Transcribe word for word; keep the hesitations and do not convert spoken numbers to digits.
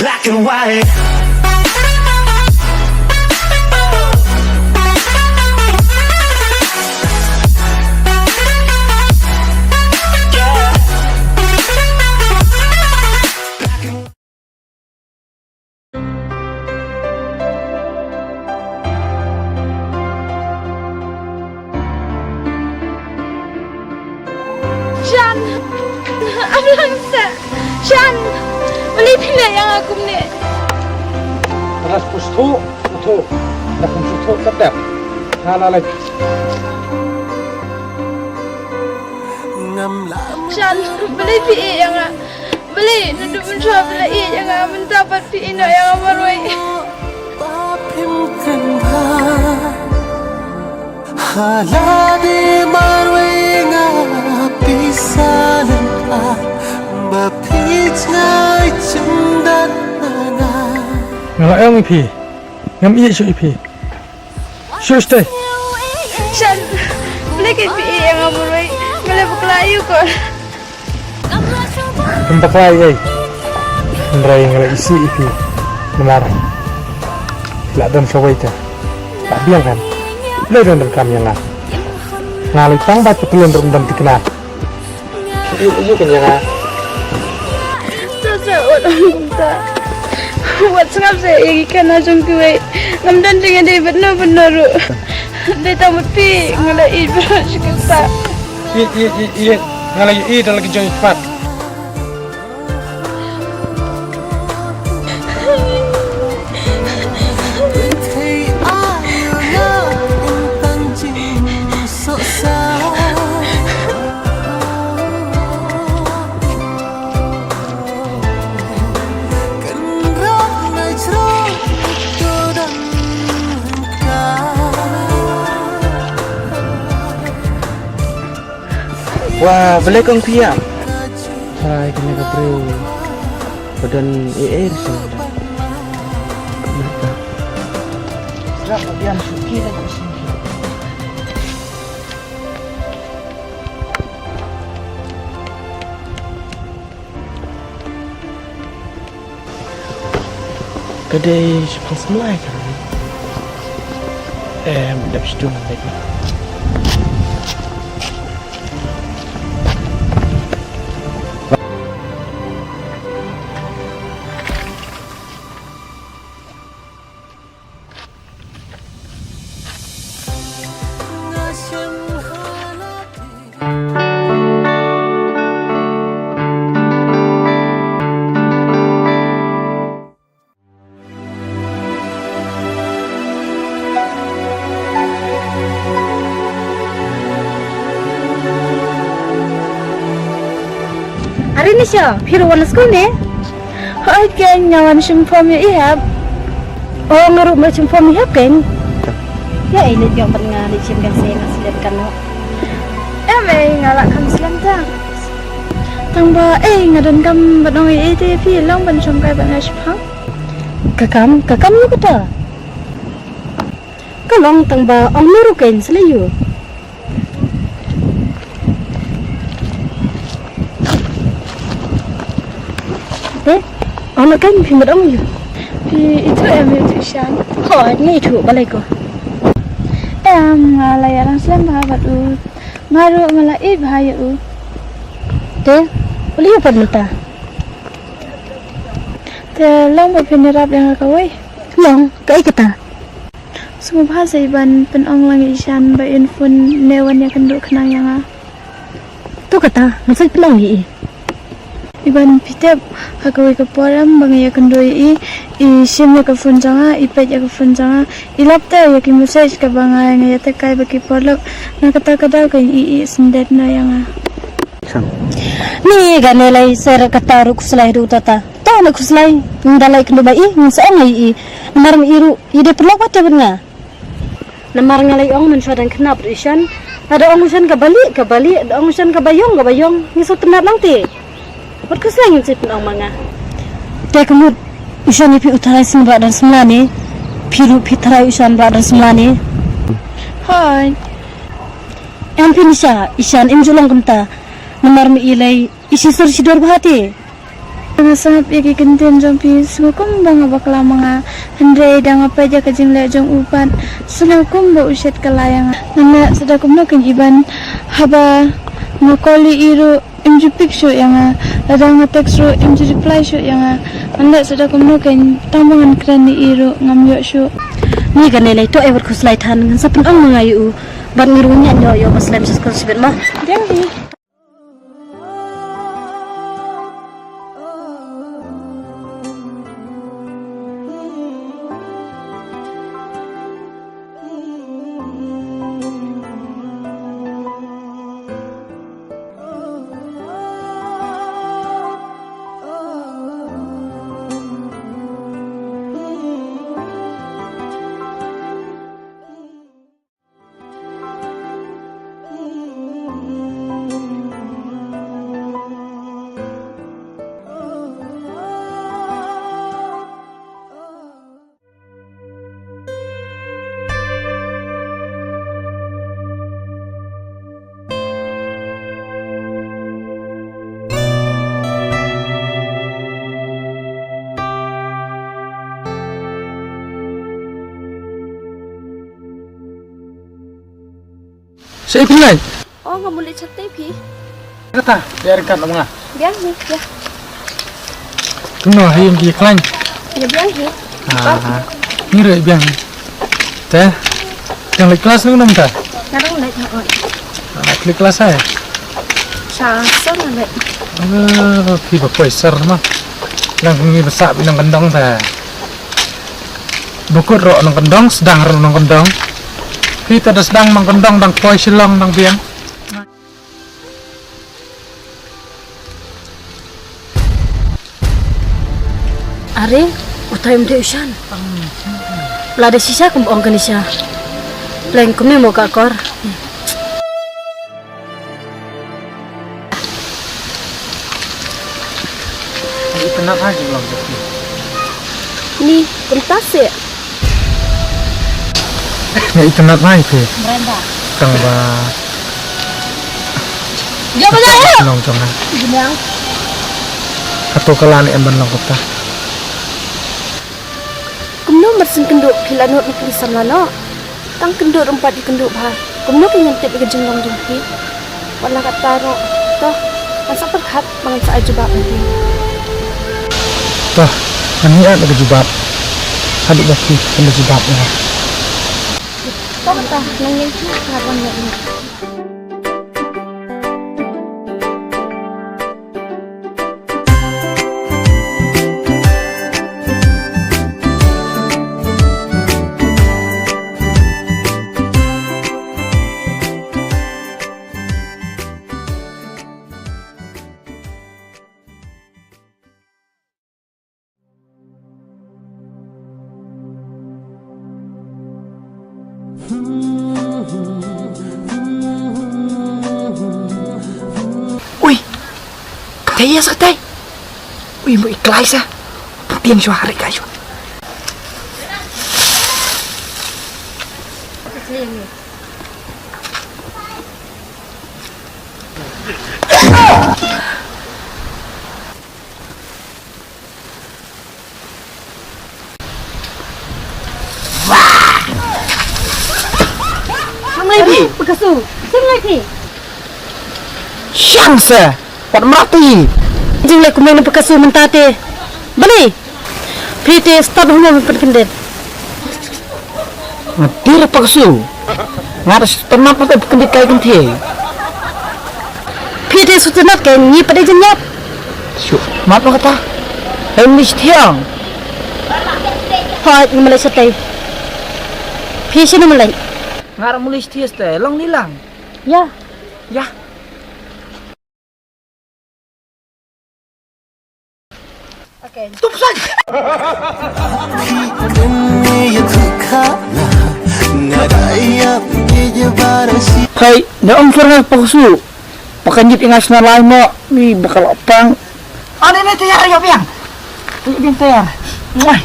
Black and white. Shan, am lang sa. Shan, balei phi leh ïa nga kumne? Ras pus tu, tu. Dah pus tu, tak dah. Nga la leh. Shan, balei phi ïeh ïa nga? Balei naduh mynshuwa phi la ïeh ïa nga, mynta pat phi ïeh noh ïa nga marwei? Hala de marwei nga pisa lem a ba phi jngai chimdat na nga. Nga la ong ïa phi, ngam ïeh shuh ïa phi. Shuh shuh. Shan, balei ka phi ïeh ïa nga marwei? Nga la bakla ïa u ko. Ngam bakla ei ei. Hynrei nga la isih ïa phi. Namar la don sa wei te. La biang kan. La don donkam ïa nga. Nga la tang ba ka tlun rum don tikna. Ïa ïa kan ïa nga. Sa sa wat ong kumta. Wat sngap sa ïa ki khana jong kiwei. Ngam don jingïadei bad no bad no ruh. Dei tang bad phi nga la ïeit baroh shi katta. Ïeit ïeit ïeit ïeit. Nga la ïeit da la ki jong i khmat. Wa, balei kong phi ïap? Trai kane ka briew. Ba don ei ei ruh shen. Srap ba biang shu ki la ku shu ki. Ka dei shaphang Samla ka. Em, dep sdung lagi. Are Nisha, phi ruh wan skul ne? Hooid keiñ, nga wan shim form ïa i hep. Oh, nga ruh ma shim form ïa i hep keiñ. Ïa i leit ïoh bad nga, leit shim biang se nga slem kan noh. Em ei, nga lah kham slem ta. Tang ba ei, nga donkam ban ong ei ei te, phi long ban shongkai bad nga shaphang. Ka kam, ka kam ïa kata. Ka long tang ba ong me ruh keiñ sa lei ïa u. Te, ong me keiñ phi mut ong ïa u. Phi ithuh em ïa u Shan? Hooid, nga ithuh balei ko. Em, nga la ïalang slem bha bad u. Nga ruh nga la ïeit bha ïa u. Te, u lei ïa u pat mynta. Te long ba phin ïarap ïa nga kawei. Long, kaei kata? Sngewbha sa i ban pynong lang ïa i Shan ba in phone ne wan ïakynduh khnang ïa nga. To kata, ngan sa pynong ïa i. I ban phi tip, ha kawei ka por em ba nga ïakynduh ïa i, i shim ïa ka phone jong nga, i peit ïa ka phone jong nga, i lap te ïa ki message kaba nga ïa nga ïa te kai ba ki paralok, na kata ka daw ka i i syndet na ïa nga. Ni kane lei ser kata ruh khuslai ruh tata. To na khuslai, nda lei kynduh ba i, ngan sa ong ïa i. Namar i ruh, i dei paralok ba te bad nga. Namar nga lei ong mynshuwa dang khynnah bad u Shan. Lada ong u Shan kaba lieh, kaba lieh, da ong u Shan kaba ïong, kaba ïong. Ngi sngewtynnat lang te. Wat khuslai ngin sa pynong ma nga. Te ka mut u Shan ïa phi u tharai sngewbha don samla ne. Phi ruh phi tharai u Shan ba don samla ne. Hooid. Em phi Nisha, i Shan im ju long kumta. Namar me i lei i shisur shidor bha te. Nga sngap ïa ki kyntien jong phi, sngew kumba nga bakla ma nga. Hynrei da nga peit ïa ka jingleh jong u pat, sngew kumba u shet kylla ïa nga. Ngan leh sa da kumno kein Iban, haba nga call ïa i ruh im ju pick shuh ïa nga. Lada nga text ruh im ju reply shuh ïa nga. Ngan leh sa da kumno kein, tang ba ngan kren ïa i ruh ngam ïoh shuh. Ngi kane lei to, eh, wat khuslai than, ngan sa pynong ma nga ïa u. Bad ngi ruh ngi ïoh ïoh ba slem sha skul shibit mo. Dei. Sa ïa phi leit? Oh, nga mut leit shatei phi. Kata, ïa ryngkat lang ma nga. Biang hi, ïa. Kumno, ha ïing ki khlaiñ? Ïa biang hi. Ah, ni ruh biang. Te, dang leit klas ne ym dang? Nga dang leit, hooid. Ah, klik klas ai? Sha sor nga leit. Ah, phi ba poi sor ma. Lang ngi ba sah phi nongkyndong te. Ba kut ruh nongkyndong, sdang ruh nongkyndong. Phi te da sdang nongkyndong, dang poi Shillong dang biang. Are, utai um dei u Shan. Lada shisha kum ong kane sha. Pleng kumne mo ka kor. Itynnad ha jingmut jong phi. Ni, kumta seh. Nga itynnad ha ïa phi. Brenda. Tang ba. Jom ba jaya. Nong jong nga. Jom. Hato ka la ne em ban long kumta. Kumno mar syn kynduh phi la nud na phi samla noh. Tang kynduh ruh ym pat ïa kynduh bha. Kumno phi ngan tip ïa ka jinglong jong phi. Wat la katta ruh. To, ngan sa pyrkhat ba ngan sa ai jubab na phi. To, ngan ïa ai ka jubab. Haduh ba phi phin da jubab ïa nga. To, to, nang ïeng shuwa, ngan wan ïa u. Ui, kynthei ïa sa kynthei. Ui, mo i klai sa. Pyntieng shuwa, ri ka shuwa. Shem lai phi? Pakasu. Shem lai phi? Shem se. Wat mrati. Jing lai kumne pakasu mynta te. Bali. Phi te stad huma pynkyndit. Nga dir pakasu. Nga da shu tynat na ka pynkyndit kai kynthei. Phi te shu tynat kai ngi pat de jingïap. Shu mat na kata. Em ni thiang. Hooid, ngi mlei shatei. Phi shi na mlei. Nga ra mlei shatei, long ni lang. Ya. Ya. Hai, ne ong sor nga pakasu. Pakan jit ingas na lai mo, wi bakal opang. Ane ne tayar ya biang. Tayar biang tayar. Muai.